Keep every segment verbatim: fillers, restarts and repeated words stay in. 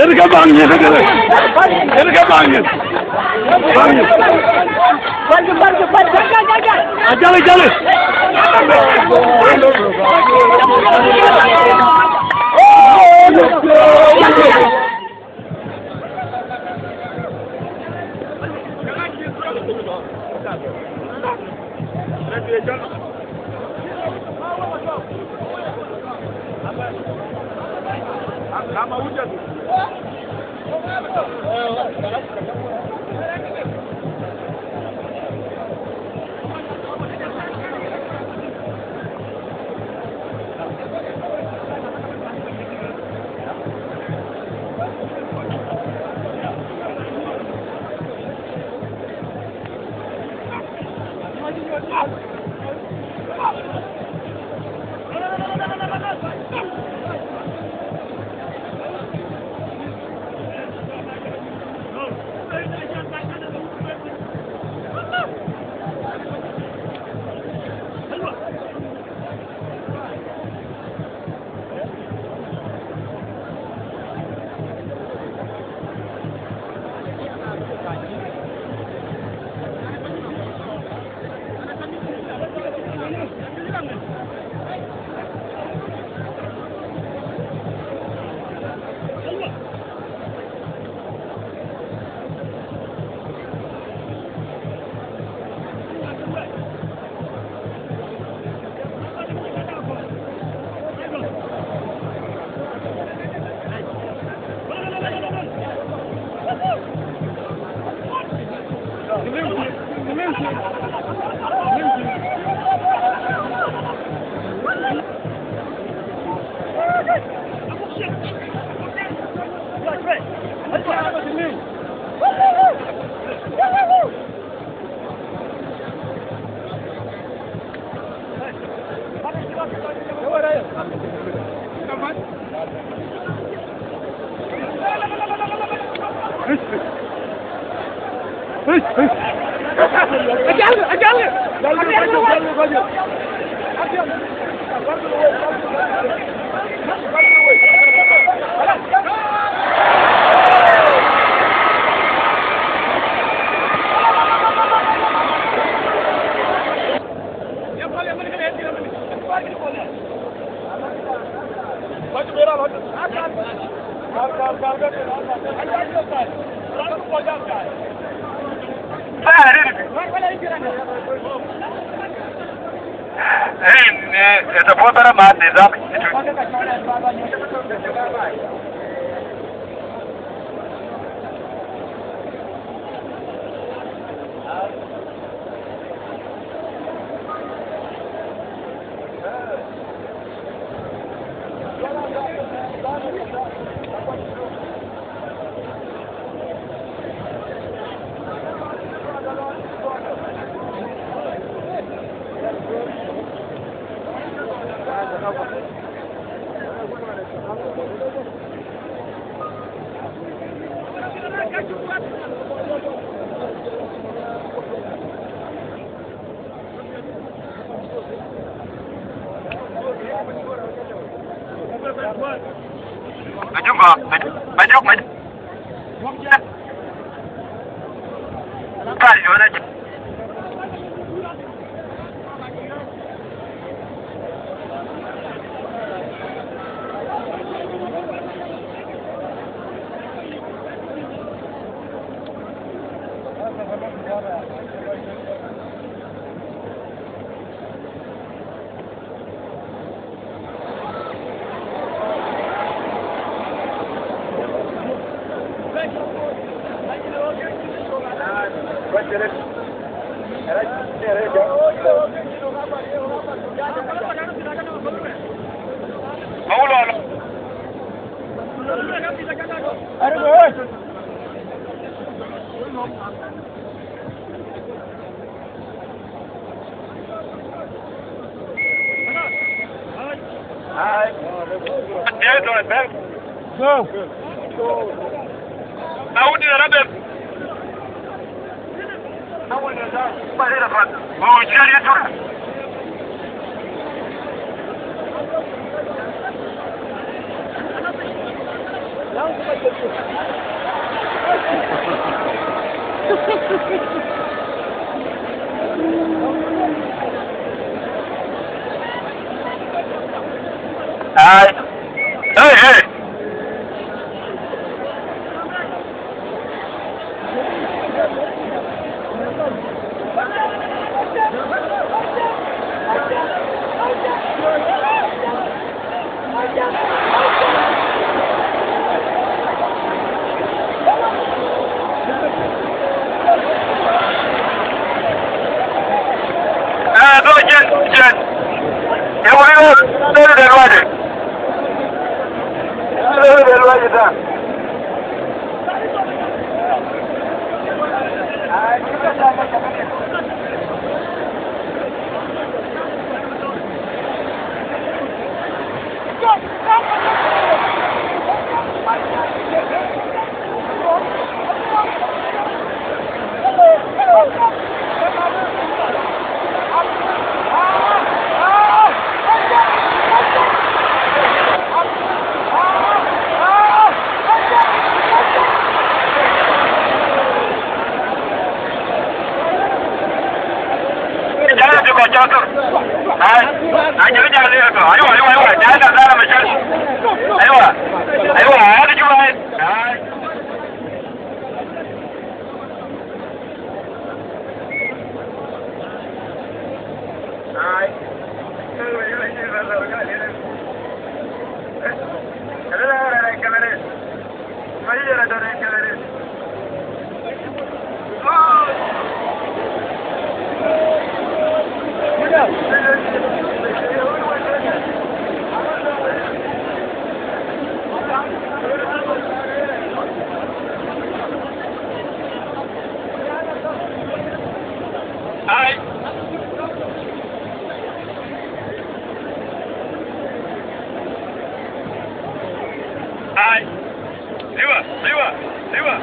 Yen ke baŋ nyin, ke kërë. Yen ke baŋ nyin. Baŋ nyin. Ajali, jali. Rin, eh, ë tɔ puɔ̈th bɛ̈n amat nizam. Majuk, majuk, majuk. Ai. Hey, hey. Eh, do jen, jen. Ye wai wo, do de wai de. Do de wai de ta. Jana ti ko chatur. Ai, ai, jana, jana, jana. Aywa, aywa, aywa. Jana, jana, jana. Aywa, aywa. Ai, jana, jana. Ai. Ai. Ai. Liwa, liwa, liwa,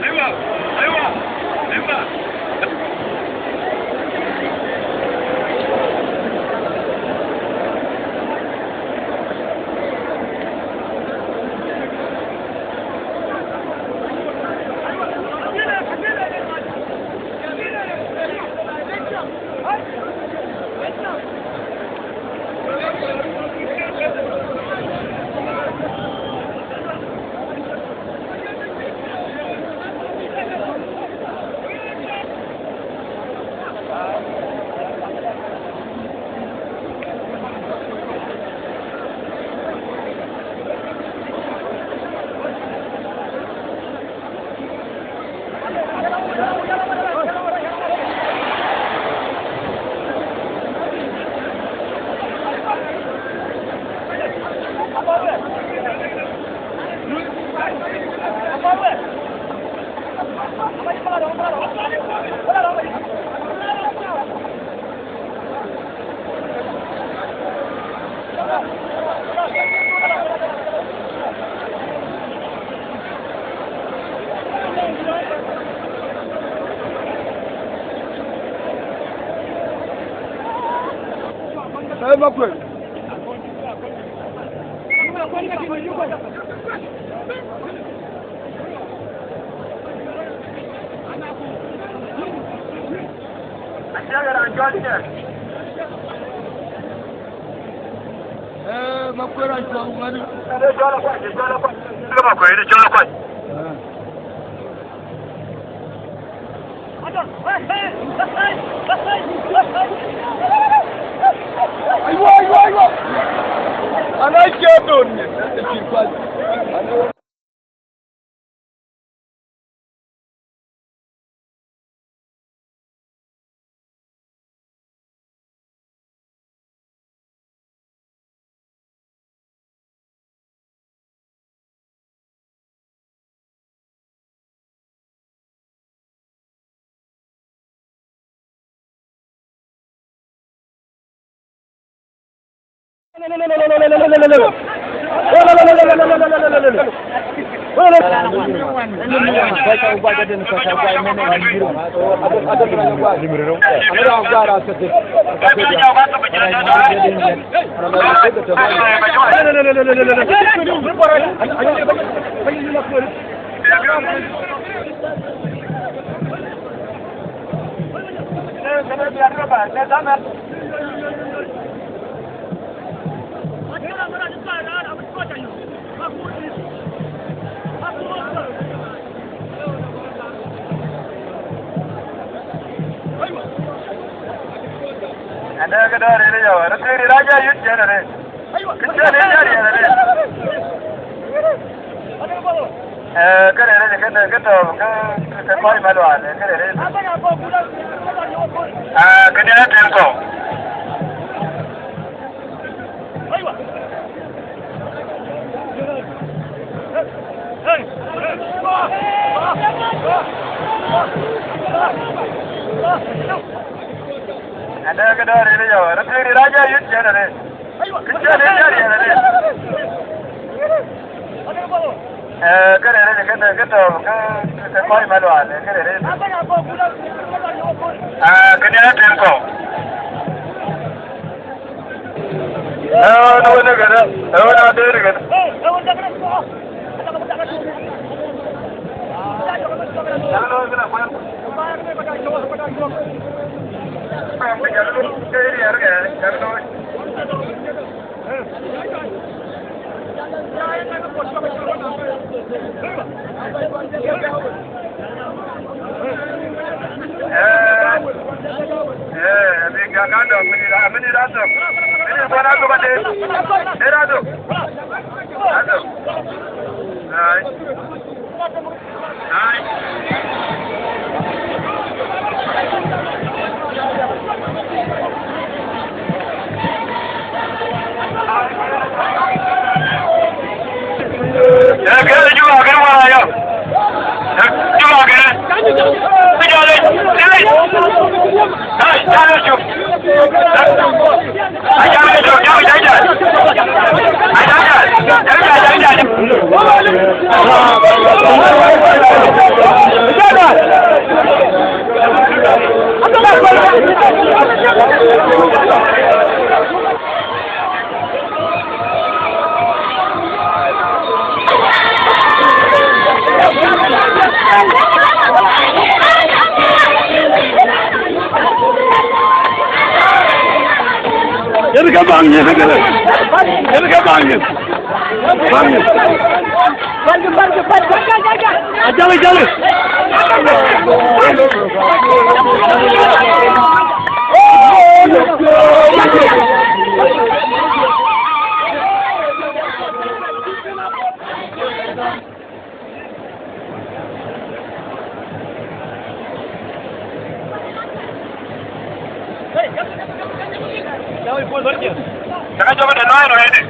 liwa, liwa, liwa. Ee, Makuei. Ee, Makuei raan cuɔl ŋuɛ̈ɛ̈n. Makuei, cɔl akuac. Ee. Aywa, aywa, aywa. Ana cie don. Ënë kë dɔ̈ɔ̈r ënë yɔ̈ɔ̈k, röt thiëëk rït acä yït cïn arëët. Kë cïn ënë cä riɛl arëët. Ee, kërɛɛc rëëc kënë kë tɔ̈u ke, ke, ke kɔc Malual, ee, kërɛɛc rëëc. Aa, kënë ë tem kɔ̈u. Ënë kë dɔ̈ɔ̈r ënë yɔ̈ɔ̈k, röt thiëëk rït acä yït cïn arëët. Kë cïn ënë cä riɛl arëët. Ee, kërɛɛc rëëc kënë kë tɔ̈u ke, ke, ke kɔc Malual, ee, kërɛɛc rëëc. Aa, kënë ë tem kɔ̈u. Ee, wën, wën, kënë, ee, wën, adeer kënë. Ee, ee, abï gäk adök, minit, minit adök. Minit bɔ̈ adök adë. Dë adök. Adök. Ai. Ai. Ee, kënë Juba kënë wala ya. Ee, Juba kënë. Kë jɔl ë, ai, jɔl ë Juba. Ai, jɔl ë Juba, jɔl ë Juba. Ai, jɔl ë Juba, jɔl ë Juba. Yen ke baŋ nyin, yen ke baŋ nyin. Baŋ nyin. Ajali, jali. Caka jɔk de nuai nuai de.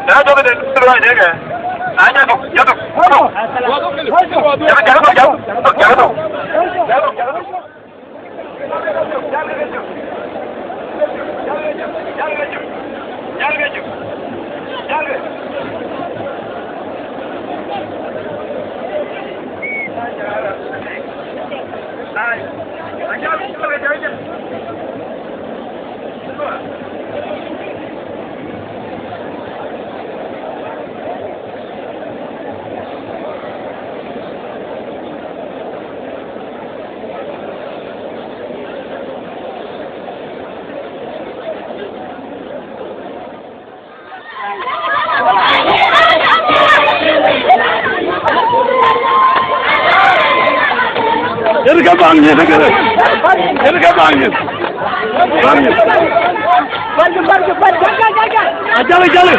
Caka jɔk de nuai nuai de ke. Aja duk, ja duk. Jaka, jaka duk, jaka duk, jaka duk. Yen ke baŋ nyin, yen ke, yen ke baŋ nyin. Baŋ nyin. Ajali, jali.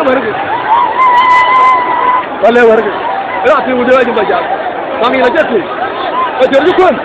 Wärkë. Wale wärkë. Ëra tïŋ wudë acï bä jal. Maŋ yïn acï tïŋ. Ka jɔt cï kuën.